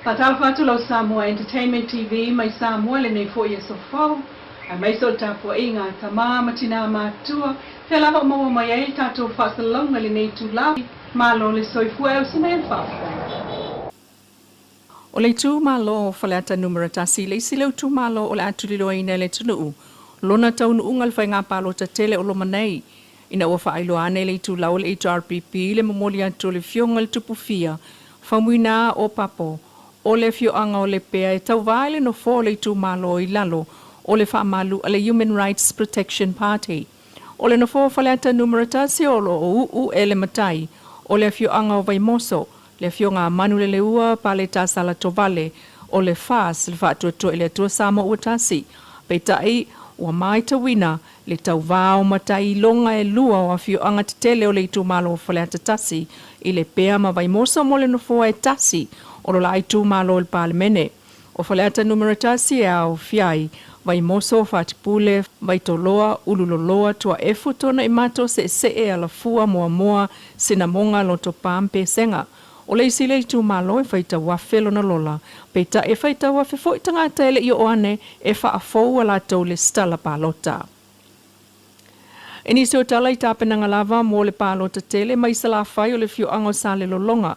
Faatalofa atu lau Samoa Entertainment TV mai Samoa lenei foi aso fou, aemaise o le tapuaiga a tama ma tinā matutua, fea lava o maua mai ai le tatou faasalalauga i lenei itula. Malo le soifua e uso mai ai le faafofoga. O le itumalo o Faleata Numera 1 le isi lea itumalo o le a tuliloaina e le atunuu lona taunuuga i le faiga palota tele o loma nei, ina ua faailoa ane i le itulau o le HRPP le momoli atu o le Afioga i le Tupufia Faumuina Opapo o le afioaga o Lepea e tauva i le nofoa o le itumalo i lalo o le faamalu a le Human Rights Protection Party. O le nofoa o Faleata Numera 1 o lo o uu e le matai o le afioaga o Vaimoso, le Afioga a Manuleleua Paletasala Tovale o le FAS, le Faatuatua i le Atua Samoa Ua Tasi. Peitai, ua matauina le tauva o matai iloga e lua o afioaga tetele o le itumalo o Faleata 1 i Lepea ma Vaimoso mo le nofoa e tasi o lo la itumalo i le Palemene. O Faleata Numera 1 e aofia ai Vaimoso, Fatipule, Vaitoloa, Ululoloa, Tuaefu, Tuanaimato, Seesee, Alafua, Moamoa, Sinamoga, Lotopa ma Pesega. O le isi lea itumalo e faitau afe lona lola, peitai e faitau afe foi tagata e le i oo ane e faafou a latou lesitala palota. I nisi o tala i tapenaga lava mo le palota tele mai Salafai o le afioaga o Salelologa,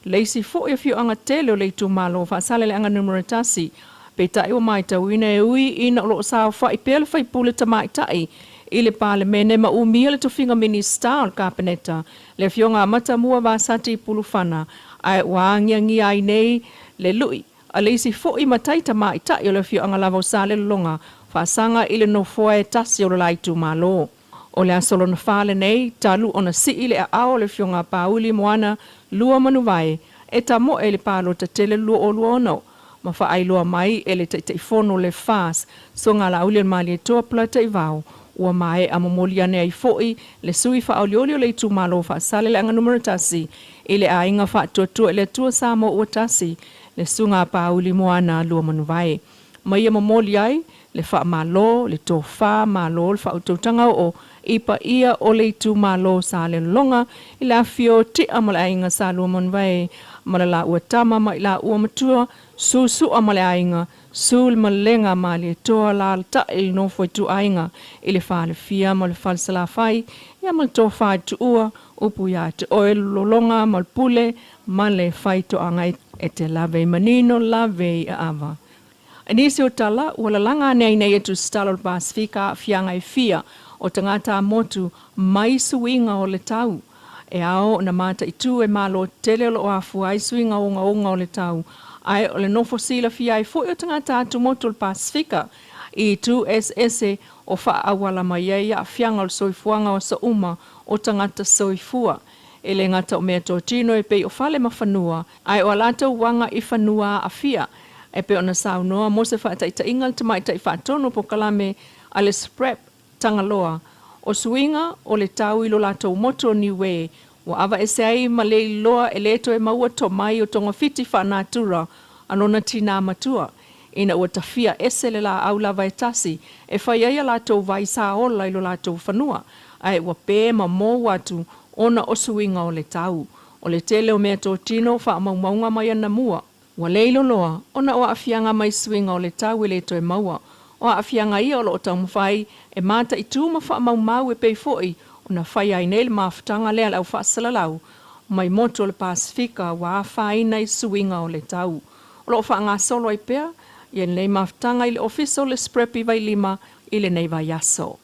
le isi foi afioaga tele o le itumalo o Faasaleleaga Numera 1, peitai ua matauina e ui ina o lo o saofai pea le faipule tamaitai i le Palemene ma umia le tofiga Minisita o le Kapeneta, le Afioga a Matamua Vasati Pulufana, ae ua agiagia ai nei le lui a le isi foi matai tamaitai o le afioaga lava o Salelologa faasaga i le nofoa e tasi o lo la itumalo. O le aso lona fa lenei talu ona sii le aao o le Afioga a Pāuli Moana Luamanuvae e tamoe i le palota tele 2026 ma faailoa mai e le Taitaifono o le FAS, Soga Laauli o le Malietoa Polataivao, ua maea momoli ane ai foi le sui faaolioli o le itumalo Faasaleleaga Numera 1 i le Aiga Faatuatua i le Atua Samoa Ua Tasi, le Susuga a Pāuli Moana Luamanuvae. Ma ia momoli ai le faamalo, le tofa malo, le faautautaga oo i paia o le itumalo Salelologa i le afifio o Tia ma le Aiga Sa Luamanuvae ma le laua tama ma i laua matua, Susu'a ma le aiga, Su le malega Malietoa, alaalatai le nofo ituaiga i le falefia ma le falesalafai, ia ma le tofa i tuua, upu ia te oe le lologa ma le pule ma le faitoaga e te lave i manino lave i aava. I nisi o tala, ua lalaga ane ai nei e tusitala o le Pasefika aafiaga e fia o tagata motu mai suiga o le tau. E ao ona mataitu e malo tele o lo o afua ai suiga ogaoga o le tau, ae o le nofo silafia ai foi o tagata atumotu o le Pasefika i itu eseese o faaauala mai ai aafiaga o le soifuaga o aso uma o tagata soifua. E le gata o meatotino e pei o fale ma fanua, ae o a latou aga i fanua aafia. E pei ona saunoa mo se faataitaiga le tamaitai faatonu o polokalame a le SPREP Tagaloa, o suiga o le tau i lo latou motu o Niue, ua aveese ai ma le iloa e le toe maua tomai o togafiti faanatura a lona tinā matua, ina ua tafia ese le laau lava e tasi e fai ai a latou vai saola i lo latou fanua, ae ua pē ma mou atu ona o suiga o le tau. O le tele o meatotino faamaumauga mai anamua, ua le iloloa ona o aafiaga mai suiga o le tau e le toe maua. O aafiaga ia o lo o taumafai e mataitu ma faamaumau e pei foi ona fai ai nei le mafutaga lea a le au faasalalau mai motu o le Pasefika ua afaina i suiga o le tau. O lo o faagasolo ai pea ia lenei mafutaga i le Ofisa o le SPREP i Vailima i lenei vaiaso.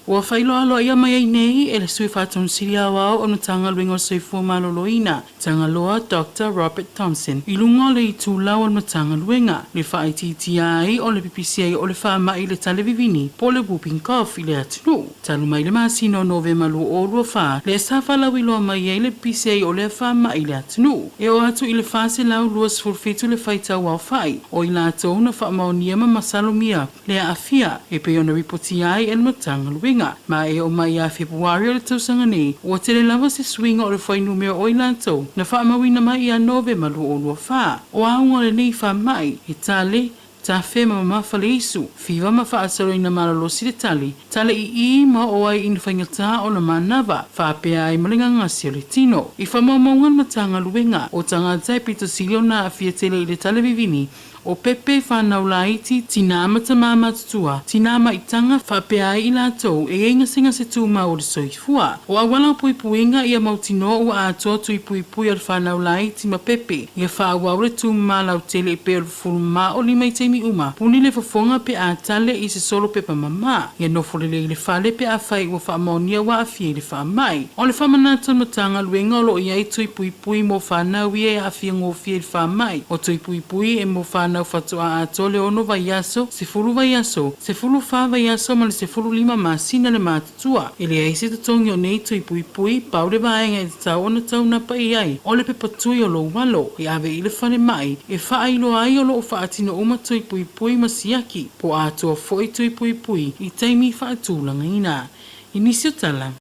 Ua faailoa aloaia mai ai nei e le Sui Faatonu Aoao o le Matagaluega o le Soifua Maloloina, Tagaloa Dr. Robert Thompson, i luga o le itulau o le Matagaluega, le faaitiitia ai o le pipisi ai o le faamai le talevivini po o le whooping cough i le atunuu. Talu mai le masina o Novema 2024, lea sa faalauiloa mai ai le pipisi ai o lea faamai i le atunuu. E oo atu i le 427 le faitau aofai o i latou na faamaonia ma masalomia le aafia e pei ona ripotia ai e le Matagaluega. Ma e oo mai ia Fepuari o le tausaga nei, ua tele lava se suiga o le fuainumera o i latou na faamauina mai ia Novema 2024. O auga o lenei faamai e tale Tafe ma mamafa le isu, fiva ma faasaloina malolosi le tali, tale ii ma oo ai ina faigata ona manava, faapea ai ma le gagasi o le tino. I faamaumauga a le Matagaluega, o tagata e pito sili ona aafia tele i le tale vivini, o pepe, fanau laiti, tinā ma tamā matutua, tinā maitaga, faapea ai i latou e i ai gasegase tumau o le soifua. O auala o puipuiga ia mautinoa ua atoa tui puipui a le fanau laiti ma pepe, ia faaauau le tumama lautele e pei o le fufulu mama o lima i taimi uma, puni le fofoga pe a tale i se solo pepa mama, ia nofo lelei i le fale pe afai ua faamaonia ua aafia i le faamai. O le faamanatu a le Matagaluega o lo o i ai tui puipui mo fanau ia e aafia gofie i le faamai. O tui puipui e mo fanau faatoa atoa le 6 vaiaso, 10 vaiaso, 14 vaiaso ma le 15 masina le matutua. E leai se totogi o nei tui puipui, pau le vaega e tatau ona taunapa i ai o le pepa tui o lou alo e ave i le falemai e faailoa ai o lo o faatino uma tui puipui ma siaki po o atoa foi tui puipui i taimi faatulagaina. I nisi o tala.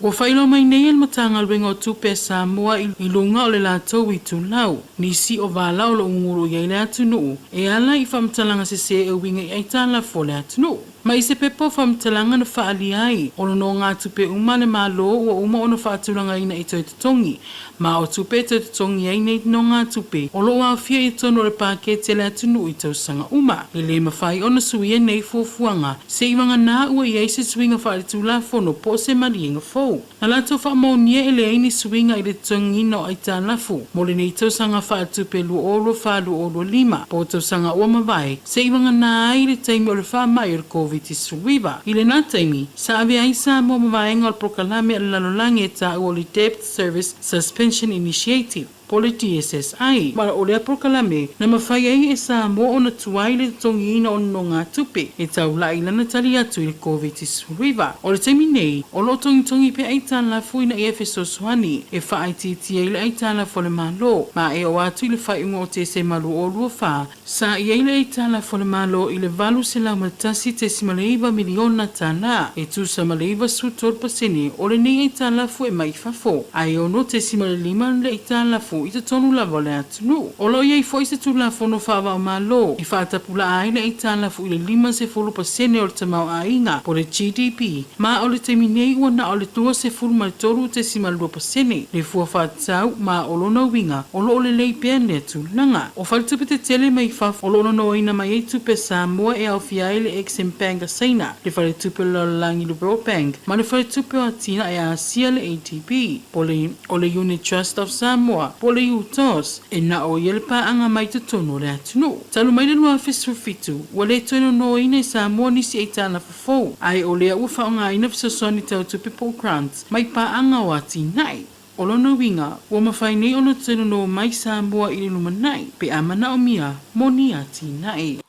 Ua faailoa mai nei e le Matagaluega o Tupe a Samoa i luga o le latou itulau, nisi o vala o lo o gugulu i ai le atunuu e ala i faamatalaga sese e uiga i aitalafu a le atunuu. Ma i se pepa o faamatalaga na faaalia ai, o nonogatupe uma a le Malo ua uma ona faatulagaina i toe totogi, ma o tupe e toe totogi ai nei nonogatupe o lo o aofia i totonu o le paketi a le atunuu i tausaga uma. E le mafai ona suia nei fuafuaga seivaganā ua i ai se suiga faaletulafono po o se maliega fou. Na latou faamaonia e leai ni suiga i le totogiina o aitalafu mo lenei tausaga faaletupe 2024/2025 po o tausaga ua mavae, seivaganā ai le taimi o le faamai o le Koviti-19. I lenā taimi, sa avea ai Samoa ma vaega o le polokalame a le lalolagi e taua o le Debt Service Suspension Initiative, po o le DSSI. Ma o lea polokalame na mafai ai e Samoa ona tuai le totogiina o nonogatupe e taulai i lana tali atu i le Koviti-19. O le taimi nei, o lo o togitogi pea aitalafu ina ia fesoasoani e faaitiitia ai le aitalafu a le Malo, ma e oo atu i le faaiuga o Tesema 2024, Sa i ai le aitalafu a le Malo i le $801.9 miliona tala, e tusa ma le 93% o lenei aitalafu e mai i fafo, ae 6.5 le aitalafu i totonu lava o le atunuu. O lo o i ai foi se Tulafono Faava-o-Malo e faatapulaa ai le aitalafu i le 50% o le tamaoaiga po o le GDP, ma o le taimi nei ua na o le 23.2% le fua faatatau, ma o lona uiga o lo o lelei pea lea tulaga. O faletupe tetele mai fafo o lo o nonoina mai ai tupe a Samoa e aofia ai le Exim Bank a Saina, le Faletupe o le Lalolagi le World Bank ma le Faletupe o Atinae a Asia le ADB, po o le Unit Trust of Samoa po o le UTOS, e na o ia le paaga mai totonu o le atunuu. Talu mai le 2017, ua le toe nonoina e Samoa nisi aitalafu fou, ae o lea ua faaaogaina fesoasoani tau tupe po o grants mai paaga o atinae. O lona uiga, ua mafai nei ona toe nono mai Samoa i le lumanai pe a manaomia mo ni atinae.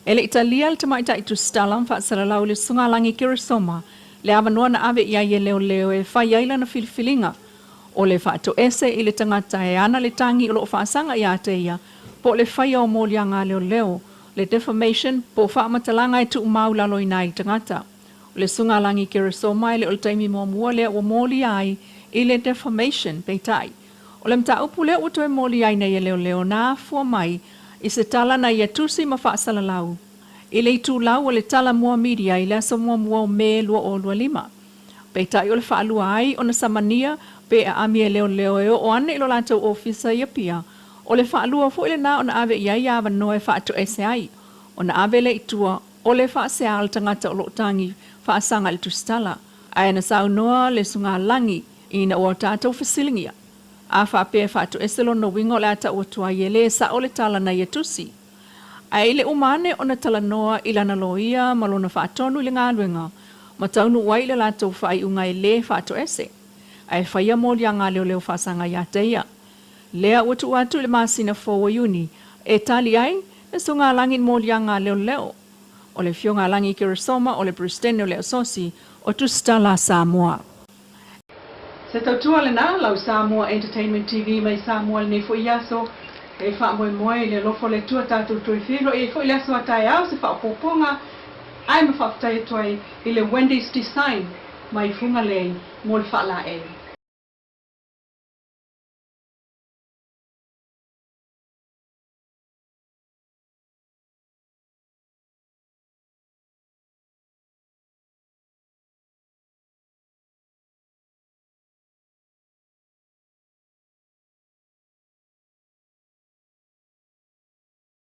E le i talia le tamaitai Tusitala ma faasalalau i le Susuga Keresoma le avanoa na ave i ai e leoleo e fai ai lana filifiliga o le faatoese i le tagata e ana le tagi o lo o faasaga ia te ia po o le faia o moliaga a leoleo, le defamation po o faamatalaga e tuumau laloina ai le tagata. O le Susuga Keresoma e le o le taimi muamua lea ua molia ai i le defamation, peitai, o le mataupu lea ua toe molia ai nei e leoleo na afua mai i se tala na ia tusi ma faasalalau i le itulau o le Talanoa Media i le aso 1 o Me 2025. Peitai o le faalua ai ona samania pe aami e leoleo e oo ane i lo latou ofisa i Apia, o le faalua foi lenā ona ave i ai avanoa e faatoese ai, ona ave lea i tua o le faasea a le tagata o lo o tagi faasaga i le tusitala. Ae na saunoa le Susuga Lagi ina ua tatou fesiligia, a faapea e faatoese lona uiga o le a tau atu ai e le sao le tala na ia tusi. Ae i le uma ane ona talanoa i lana loia ma lona faatonu i le galuega, ma taunuu ai i le latou faaiuga e le faatoese, ae faia moliaga a leoleo faasaga ia te ia. Lea ua tuu atu i le masina fou o Iuni e tali ai le Susuga Lagi i moliaga a leoleo. O le Afioga a Lagi Keresoma o le Peresetene o le Asosi o Tusitala a Samoa. Se tautua lenā lau Samoa Entertainment TV mai Samoa lenei foi aso e faamoemoe i le alofa o le Atua tatou toe feiloai ai foi le aso a taeao se faaopoopoga ae ma faafetai atu ai i le Wendy's Design mai Fugalei mo le faalaei.